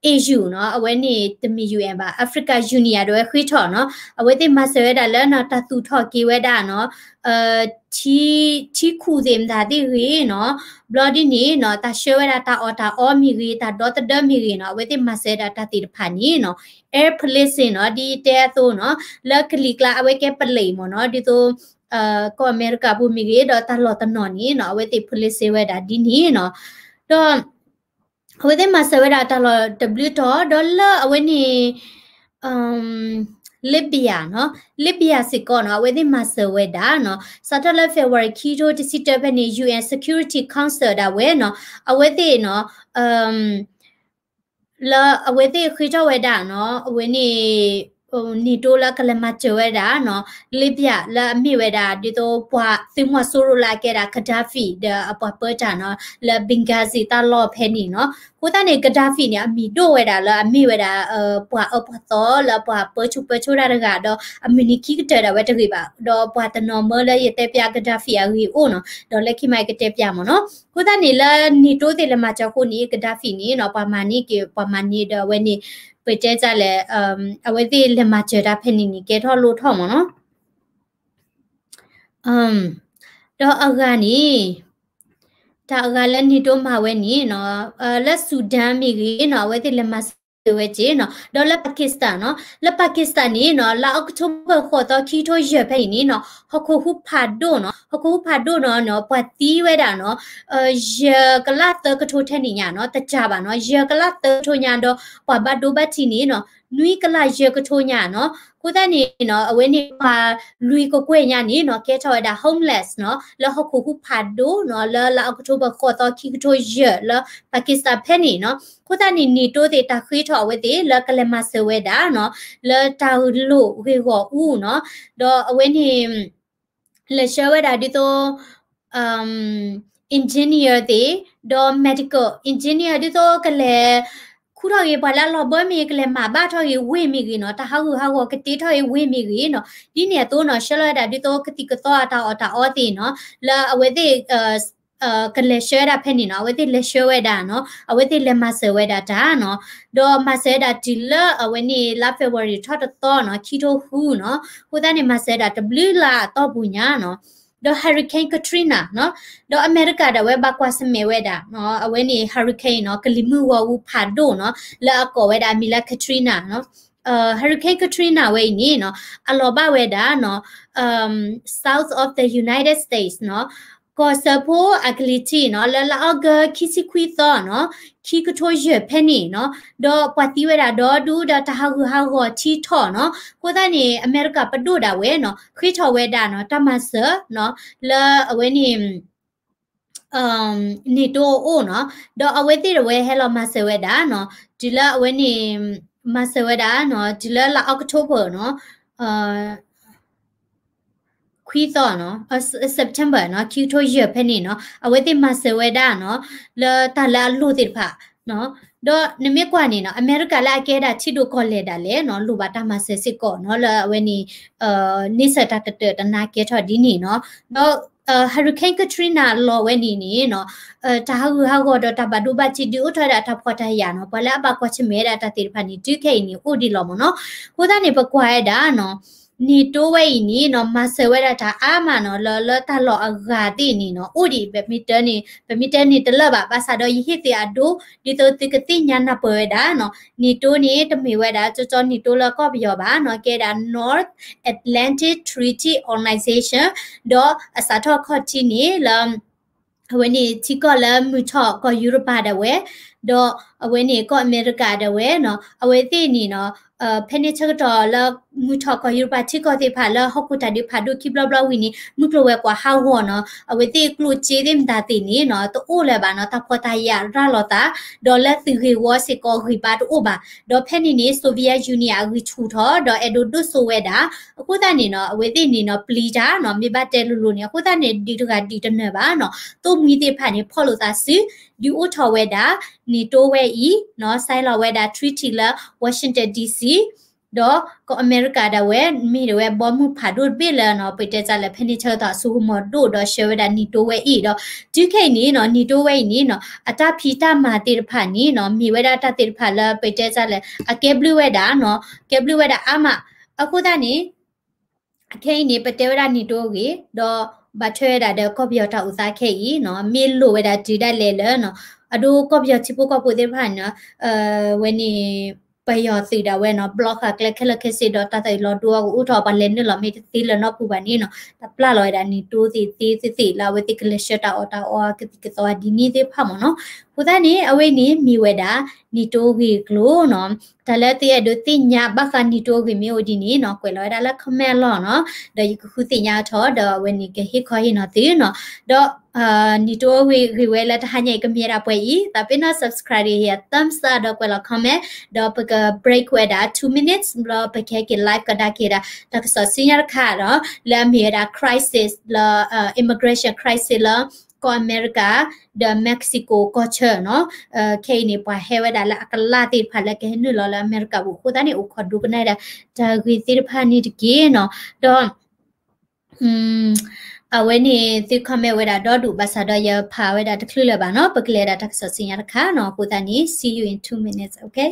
AU နီၤ အဝဲန့ၣ်တမ့ၢ် UN ဘၣ် Africa Union ဒၣ်ဝဲဃ့ထီၣ်နီၤ အဝဲသ့ၣ်မၤစၢၤဝဲဒၣ်လၢနီၤ တၢ်သူၣ်ထီၣ်က့ၤဝဲဒၣ်နီၤ ထံ ထံခူၣ်သ့ၣ်မတၤသ့ၣ်ဂ့ၤနီၤ ဘျီဒ်န့ၣ်နီၤ တၢ်ဆှၢဝဲဒၣ်တၢ်အီၣ်တၢ်အီမ့ၢ်ဂ့ၤ တၢ်ဒီသဒၢမ့ၢ်ဂ့ၤနီၤ အဝဲသ့ၣ်မၤစၢၤဝဲဒၣ်တၢ်သ့ၣ်တဖၣ်န့ၣ်နီၤ air policing နီၤ ဒ်တဲအသိးနီၤ လၢကလံၤကျါအဝဲကဲပလံးမ့ၢ်နီၤ ဒ်သိး ကီၢ်အမဲရကၤပူၤမ့ၢ်ဂ့ၤ ဒီးတၢ်လီၢ်တနီၤန့ၣ်နီၤ အဝဲသ့ၣ် policing ဝဲဒၣ်ဒ်န့ၣ်နီၤ ဒီး အဝဲသ့ၣ်မၤစၢၤဝဲဒၣ်တၢ်လီၢ်တဘျုးတီၤ ဒီးလၢအဝဲန့ၣ် Libya နီၤ Libya စ့ၢ်ကီးနီၤ အဝဲသ့ၣ်မၤစၢၤဝဲဒၣ်နီၤ စးထီၣ်လၢ February ခံကထိတဆံတၢဖဲန့ၣ် UN Security Council ဒၣ်ဝဲနီၤ အဝဲသ့ၣ်နီၤ လၢအဝဲသ့ၣ်ဃ့ထီၣ်ဝဲဒၣ်နီၤ အဝဲန့ၣ် NATO လၢကလဲၤမၤစၢၤဝဲဒၣ်နီၤ Libya လၢအမ့ၢ်ဝဲဒၣ် ဒ်သိးပှၤသုးမီၤစိရိၤလၢအကဲဒၣ် Gaddafi ဒီးအပှၤပၢတၢ်နီၤ လၢ Benghazi တၢ်လီၢ်ဖဲန့ၣ်နီၤ အဃိသတးန့ၣ် Gaddafi န့ၣ် အမံၤဒိၣ်ဝဲဒၣ်လၢအမ့ၢ်ဝဲဒၣ် ပှၤအၢပှၤသီလၢပှၤပၢဆူၣ်ပၢစိးတၢ်တဂၤ ဒီးအမုၢ်နံၤခံကတၢၢ်ဒၣ်ဝဲတဂ့ၤဘၣ် ဒီးပှၤတနီၤမၢလၢယတဲပျး Gaddafi အဂ့ၢ်အိၣ်နီၤ ဒီးလၢခံမးယကတဲပျးမ့ၢ်နီၤ အဃိသတးန့ၣ်လၢ NATO သ့ၣ်လဲၤမၤစၢၤအဃိန့ၣ် Gaddafi န့ၣ်နီၤ ပှၤမၤန့ၢ်က့ၤ ပှၤမၤန့ၢ်ဒီးအဝဲန့ၣ် ပတဲတၢ်လဲၣ် အဝဲသ့ၣ်လဲၤမၤစၢၤတၢ်ဖဲန့ၣ်န့ၣ် ကဲထီၣ်လိၣ်ထီၣ်မ့ၢ်နီၤ ဒီးအဂၤန့ၣ် တၢ်အဂၤလၢ NATO မၤဝဲန့ၣ်နီၤ လၢ Sudan မ့ၢ်ဂ့ၤနီၤ အဝဲသ့ၣ်လဲၤမၤစၢၤဝဲက့နီၤ ဒီးလၢ Pakistan နီၤ လၢ Pakistan န့ၣ်နီၤ လါ October ဃိးသီခံကထိယဲၢ်ဖဲအံၤန့ၣ်နီၤ ဟီၣ်ခိၣ်ဟူးဖးဒိၣ်နီၤ ဟီၣ်ခိၣ်ဟူးဖးဒိၣ်နီၤ ပှၤသံဝဲဒၣ်နီၤ ယဲၢ်ကလးသၢကထိထဲန့ၣ်ညါနီၤ တကၢ်ဘၣ်နီၤ ယဲၢ်ကလးသၢကထိညါဒီး ပှၤဘၣ်ဒိဘၣ်ထံးန့ၣ်နီၤ နွံကလးယဲၢ်ကထိညါနီၤ အဃိသတးန့ၣ်နီၤ အဝဲန့ၣ်ပှၤလွံၢ်ကကွဲၢ်ညါန့ၣ်နီၤ ကဲထီၣ်ဝဲဒၣ် homeless နီၤ လၢဟီၣ်ခိၣ်ဟူးဖးဒိၣ်နီၤ လၢလါ October ဃိးသီခံကထိယဲၢ်လၢ Pakistan ဖဲန့ၣ်နီၤ အဃိသတးန့ၣ် NATO သ့ၣ်တၢ်ဃ့ထီၣ်အဝဲသ့ၣ်လၢကလဲၤမၤစၢၤဝဲဒၣ်နီၤ လၢတၢ်လိၣ်ဂ့ၢ်ဂီၢ်အူနီၤ ဒီးအဝဲန့ၣ် လဲၤဆှၢဝဲဒၣ်ဒ်သိး engineer သ့ၣ် ဒီး medical engineer ဒ်သိးကလဲၤ ခူၣ်ထီၣ်ဂ့ၤပှၤလၢအလီၤဘၢမ့ၢ်ဂ့ၤ ကလဲၤမၤဘၣ်ထီၣ်ဂ့ၤဝ့ၢ်မ့ၢ်ဂ့ၤနီၤ တၢ်ဟးဂူာ်ဟးဂီၤကတ့ထီၣ်ဂ့ၤဝ့ၢ်မ့ၢ်ဂ့ၤနီၤ ဒ်န့ၣ်အသိးနီၤ ဆှၢလီၤဝဲဒၣ်ဒ်သိးကသံၣ်ကသီအတၢ်အီၣ်တၢ်အီသ့ၣ်နီၤ လၢအဝဲသ့ၣ် ကလဲၤဆှၢဝဲဒၣ်ဖဲန့ၣ်နီၤ အဝဲသ့ၣ်လဲၤဆှၢဝဲဒၣ်နီၤ အဝဲသ့ၣ်လဲၤမၤစၢၤဝဲဒၣ်တၢ်နီၤ ဒီးမၤစၢၤဝဲဒၣ်တုၤလၢအဝဲန့ၣ် လါ February ထီၣ်တသီနီၤ ခံထိဃုနီၤ အဃိသတးန့ၣ် မၤစၢၤဝဲဒၣ်တဘျုးလါအတီၢ်ပူၤညါနီၤ ဒီး Hurricane Katrina နီၤ ဒီးအမဲရကၤဒၣ်ဝဲဘၣ်ကွၢ်ဆၢၣ်မဲာ်ဝဲဒၣ် အဝဲန့ၣ် hurricane နီၤ ကလံၤမုၢ်ဂီၤအူဖးဒိၣ်နီၤ လၢအကိးဝဲဒၣ်အမံၤလၢ Katrina နီၤ Hurricane Katrina ဝဲအံၤန့ၣ်နီၤ အလီၤဘၣ်ဝဲဒၣ်နီၤ south of the United States နီၤ ကီၢ်စၢဖှိၣ်အကလံၤထံးနီၤ လၢလါအီကူးခံဆံခွံသီနီၤ ခံကထိယဲၢ်ဖဲန့ၣ်နီၤ ဒီးပှၤသံဝဲဒၣ်ဒီဒူၣ်ဒီးတၢ်ဟးဂူာ်ဟးဂီၤထံထီၣ်နီၤ အဃိသတးန့ၣ် အမဲရကၤပဒိၣ်ဒၣ်ဝဲနီၤ ဃ့ထီၣ်ဝဲဒၣ်နီၤ တၢ်မၤစၢၤနီၤ လၢအဝဲန့ၣ် NATO အအိၣ်နီၤ ဒီးအဝဲသ့ၣ်ဒၣ်ဝဲဟဲလီၤမၤစၢၤဝဲဒၣ်နီၤ တုၤလၢအဝဲန့ၣ် မၤစၢၤဝဲဒၣ်နီၤ တုၤလၢလါ October နီၤ ခွံသီနီၤ September နီၤ ခံကထိယဲၢ်ဖဲန့ၣ်နီၤ အဝဲသ့ၣ်မၤစၢၤဝဲဒၣ်နီၤ လၢတၢ်လၢအလိၣ်သ့ၣ်တဖၣ်နီၤ ဒီးနမ့ၢ်ကွၢ်န့ၣ်နီၤ အမဲရကၤလၢအကဲဒၣ်ထံဒိၣ်ကီၢ်လဲၢ်ဒၣ်လဲာ်နီၤ လိၣ်ဘၣ်တၢ်မၤစၢၤစ့ၢ်ကီးနီၤ လၢအဝဲန့ၣ် န့ဆၢၣ်တၢ်တတၢၢ်တနါကဲထီၣ်ဒ်န့ၣ်နီၤ ဒီး Hurricane Katrina လီၤဝဲန့ၣ်န့ၣ်နီၤ တၢ်ဟးဂူာ်ဟးဂီၤဒီးတၢ်ဘၣ်ဒိဘၣ်ထံးဒုးအိၣ်ထီၣ်ဝဲဒၣ်တၢ်ဖှီၣ်တၢ်ယာ်နီၤ ပှၤလၢအဘၣ်ကွၢ်ဆၢၣ်မဲာ်ဝဲဒၣ်တၢ်သ့ၣ်တဖၣ်န့ၣ် တုၤခဲအံၤန့ၣ် အိၣ်ဒံးလီၤမ့ၢ်နီၤ အဃိသတးန့ၣ် ပကွၢ်ဝဲဒၣ်နီၤ NATO ဝဲအံၤန့ၣ်နီၤ မၤစၢၤဝဲဒၣ်တၢ်အါမးနီၤ လၢ လၢတၢ်လီၢ်အဂၤသ့ၣ်န့ၣ်နီၤ အိၣ်ဒံး ပမ့ၢ်တဲန့ၣ် ပမ့ၢ်တဲန့ၣ်တလၢာ်ဘၣ် ဘၣ်ဆၣ်ဒီးယဟ့ၣ်သ့ၣ်အဒိ ဒ်သိးသုကသ့ၣ်ညါနၢ်ပၢၢ်ဝဲဒၣ်နီၤ NATO န့ၣ် တမ့ၢ်ဝဲဒၣ် ကၠီကၠီ NATO လၢကီၢ်ပယီၤဘၣ်နီၤ ကဲဒၣ် North Atlantic Treaty Organization ဒီးအစးထီၣ်ခီၣ်ထံးန့ၣ်လၢ အဝဲန့ၣ်ထံကီၢ်လၢမုၢ်ထီၣ်ကီၢ်ယူရပၤဒၣ်ဝဲ ဒီးအဝဲန့ၣ်ကီၢ်အမဲရကၤဒၣ်ဝဲနီၤ အဝဲသ့ၣ်န့ၣ်နီၤ ဖဲန့ၣ်ဆၢကတီၢ်လၢမုၢ်ထီၣ်ကီၢ်ယူရပၤထံကီၢ်သ့ၣ်တဖၣ်လၢဟီၣ်ခိၣ်တၢ်ဒုးဖးဒိၣ်ခံဘျီဘျီဝံၤန့ၣ် မုၢ်ကျိၤဝဲၤကွာ်ဟးဂီၤနီၤ အဝဲသ့ၣ်ကျိၣ်စ့သ့ၣ်မတၤသ့ၣ်န့ၣ်နီၤ တအိၣ်လၢၤဘၣ်နီၤ တၢ်ဖှီၣ်တၢ်ယာ်ရၤလီၤသး ဒီးလၢသုးဂ့ၢ်ဝီစ့ၢ်ကီးဂံၢ်ဘါတအိၣ်ဘၣ် ဒီးဖဲန့ၣ်န့ၣ် Soviet Union အဂံၢ်ဆူၣ်ထီၣ် ဒီးအဲၣ်ဒိးဒိၣ်စိဝဲဒၣ် အဃိသတးန့ၣ်နီၤ အဝဲသ့ၣ်န့ၣ်နီၤ ပျံၤတၢ်နီၤ မ့ၢ်ဘၣ်တဲလိၤလိၤန့ၣ် အဃိသတးန့ၣ် ဒုးတဂၤဒုးတနၢၤဘၣ်နီၤ သိၣ်မှံသ့ၣ်တဖၣ်န့ၣ် ဖီၣ်လိာ်သးစု ဒုးအိၣ်ထီၣ်ဝဲဒၣ် NATO ဝဲအံၤနီၤ sign လီၤဝဲဒၣ် treaty လၢ Washington D C ဒီးကီၢ်အမဲရကၤဒၣ်ဝဲ မ့ၢ်ဒၣ်ဝဲဘီမုၢ်ဖးဒိၣ်တဘ့ၣ်လၢနီၤ ပတဲတၢ်လၢဖဲန့ၣ်ဆၢကတီၢ်အစိကမီၤဒိၣ်ဒီးဆှၢဝဲဒၣ် NATO ဝဲအံၤဒီး တုၤခဲအံၤန့ၣ်နီၤ NATO ဝဲအံၤန့ၣ်နီၤ အတၢ်ဖံးတၢ်မၤသ့ၣ်တဖၣ်န့ၣ်နီၤ မ့ၢ်ဝဲဒၣ်တၢ်သ့ၣ်တဖၣ်လၢပတဲတၢ်လၢ အကဲဘျုးဝဲဒၣ်နီၤ ကဲဘျုးဝဲဒၣ်အါမး အဃိသတးန့ၣ် ခဲအံၤန့ၣ် ပတဲဝဲဒၣ် NATO အဂ့ၢ် ဒီးဘၣ်ထွဲဝဲဒၣ်ဒီးကီၢ်ပယီၤတၢ်အိၣ်သးခဲအံၤနီၤ မ့ၢ်လိၣ်ဝဲဒၣ်တုၤဒၣ်လဲာ်လၢနီၤ အဒိကီၢ်ပယီၤထံဖိကီၢ်ဖိသ့ၣ်တဖၣ်န့ၣ်နီၤ ဝဲန့ၣ် ပယီၤသုးဒၣ်ဝဲနီၤ block ဃာ်ကျဲခဲလၢာ်ခဲဆ့ဒီးတၢ်သးအုးလီၤဒိအကအိၣ်ထီၣ် ပှၤလဲၤနုာ်လီၤမ့ၢ်တသ့လၢၤနီတပူၤဘၣ်န့ၣ်နီၤ တၢ်ပျၢ်လီၤဝဲဒၣ် NATO သ့ၣ်သ့သ့ၣ်သ့ၣ်လၢအဝဲသ့ၣ်ကလဲၤဆှၢတၢ်အီၣ်တၢ်အီ ကသံၣ်ကသီဒ်န့ၣ်သ့ၣ်တဖၣ်မ့ၢ်နီၤ အဃိသတးန့ၣ် အဝဲန့ၣ်မ့ၢ်ဝဲဒၣ် NATO ဂ့ၢ်ကျိၤနီၤ တၢ်လၢသုအဲၣ်ဒိးသ့ၣ်ညါဘၣ်ဃး NATO အဂ့ၢ်မ့ၢ်အိၣ်ဒ်န့ၣ်နီၤ ကွဲးလီၤဝဲဒၣ်လၢ comment လီၤနီၤ ဒီးယကဃုသ့ၣ်ညါထီၣ် ဒီးအဝဲန့ၣ်ကဟ့ၣ်ခီဟ့ၣ်နီၤသုနီၤ ဒီး NATO အဂ့ၢ်ဝဲလၢတဟါညါအံၤကမ့ၢ်ဝဲဒၣ်ပှဲၤအံၤ သးပ့ၤနီၣ် subscribe ယ thumbs up ဒီးကွဲးလီၤ comment ဒီးပက break ဝဲဒၣ် two minutes ဘျီပကဟဲက့ၤ live ကဒါက့ၤဒၣ် တၢ်ကစီၣ်ဆူညါတခါဒီး လၢအမ့ၢ်ဝဲဒၣ် crisis လၢ immigration crisis လၢ ကီၢ်အမဲရကၤ ဒီး Mexico ကီၢ်ဆၢနီၤ ခဲအံၤန့ၣ် ပှၤဟဲဝဲဒၣ်လၢအကလးသ့ၣ်တဖၣ်လၢကဟဲနုာ်လီၤလၢအမဲရကၤပူၤအဃိသတးန့ၣ် အိၣ်ခိးဒိကနၣ်ဒၣ် တၢ်ဂ့ၢ်သ့ၣ်တဖၣ်န့ၣ်တက့ၢ်နီၤ ဒီး အဝဲန့ၣ်သု comment ဝဲဒၣ်ဒီဒူၣ်ဘၣ်ဆၣ်ဒီးယဖးဝဲဒၣ်တချုးလၢၤဘၣ်နီၤ ပကလဲၤဒၣ်တၢ်ကစီၣ်ဆူညါတခါနီၤ အဃိသတးန့ၣ် see you in two minutes, okay?